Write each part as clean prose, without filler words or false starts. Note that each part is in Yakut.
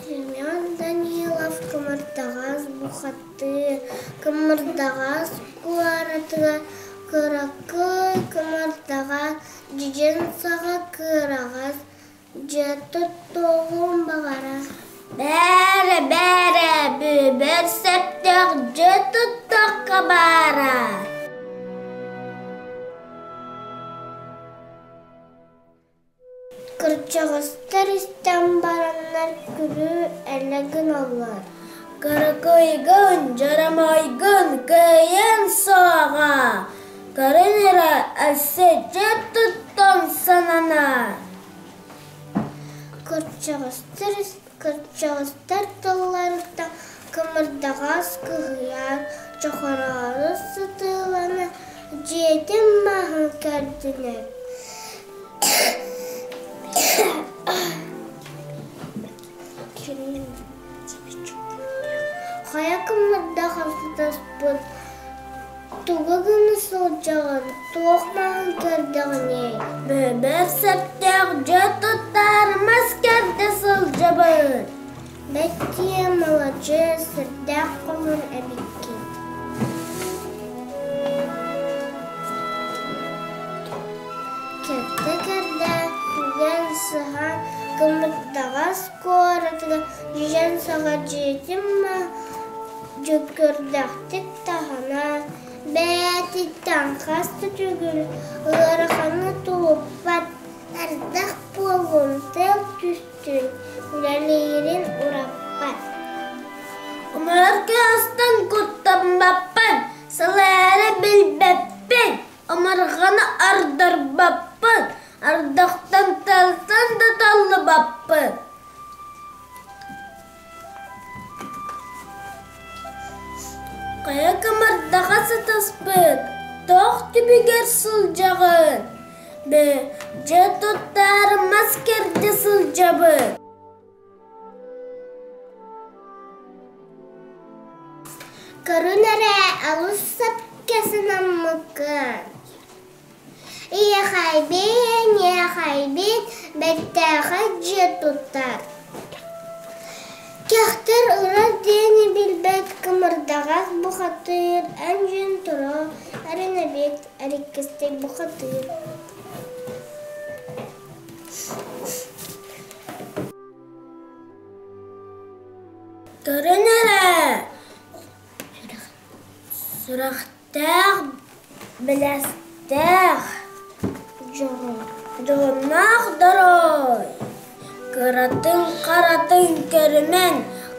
Семен Данилов Кымырдаҕас бухатыыр, Кымырдаҕас куоратыгар кыракый кымырдаҕас, дьэдьэн саҕа кыараҕас, дьэ туттуоҕун баҕарар. Бээрэ, бээрэ, бүүбэр сөптөөх дьэ туттахха баара. Кырдьаҕастар истэн бараннар күлүү элэ гыналлар. Кыракыйгын, дьарамайгын кыайан суоҕа, көрөн эрэ өссө дьэ туттан сананар. Кырдьаҕастар кырдьаҕастар тылларыттан кымырдаҕас кыһыйан, чохороору сытыылана дьиэтин маһын кэрдинэр. Хайа кымырдаҕас сытаспыт Тугу гына сылдьаҕын, туох маһын көрдөҕүнүй? Бэбэр сөптөөх дьэ туттар мас кэрдэ сылдьабын. Бэттиэ маладьыас, сүрдээх хомун эбиккин. Кэрдэ-кэрдэ түгэн сыһан кымырдаҕас куоратыгар дьүдьэн саҕа дьиэтин дьүккүрдэхтик таһынан, бэйэтиттэн хас да төгүл ыараханы тулуппат, ардах буоллун, тыал түстүн, үлэлиирин ураппат. Умарар кыһастан куттаммаппын, сылаары билбэппин, омурҕаны ардарбаппын, ардахтан тыалтан да таллыбаппын. Хайа кымырдаҕа сытыспыт, туох түбүгэр сылдьаҕын? Дьэ туттаары мас кэрдэ сылдьабын. Көрүн эрэ, алыс сөпкө санаммыккын. Иэхэйбин, иэхэйбин, бэртээхэй дьиэ туттар. Кэхтэр ырар диэни билбэт кымырдаҕас бухатыыр, эн дьүн тура эрэнэбит, эриккистик бухатыыр. Көрөн эрэ, сүрэхтээх, бэлэстээх, дьоһуннаах дорой, кыратын-харатын көрүмэн,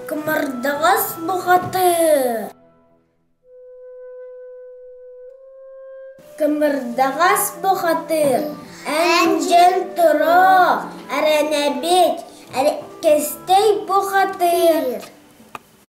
кымырдаҕас бухатыыр. Кымырдаҕас бухатыыр, эн дьэн туруо, эрэнэбит, эриккэстэй бухатыыр.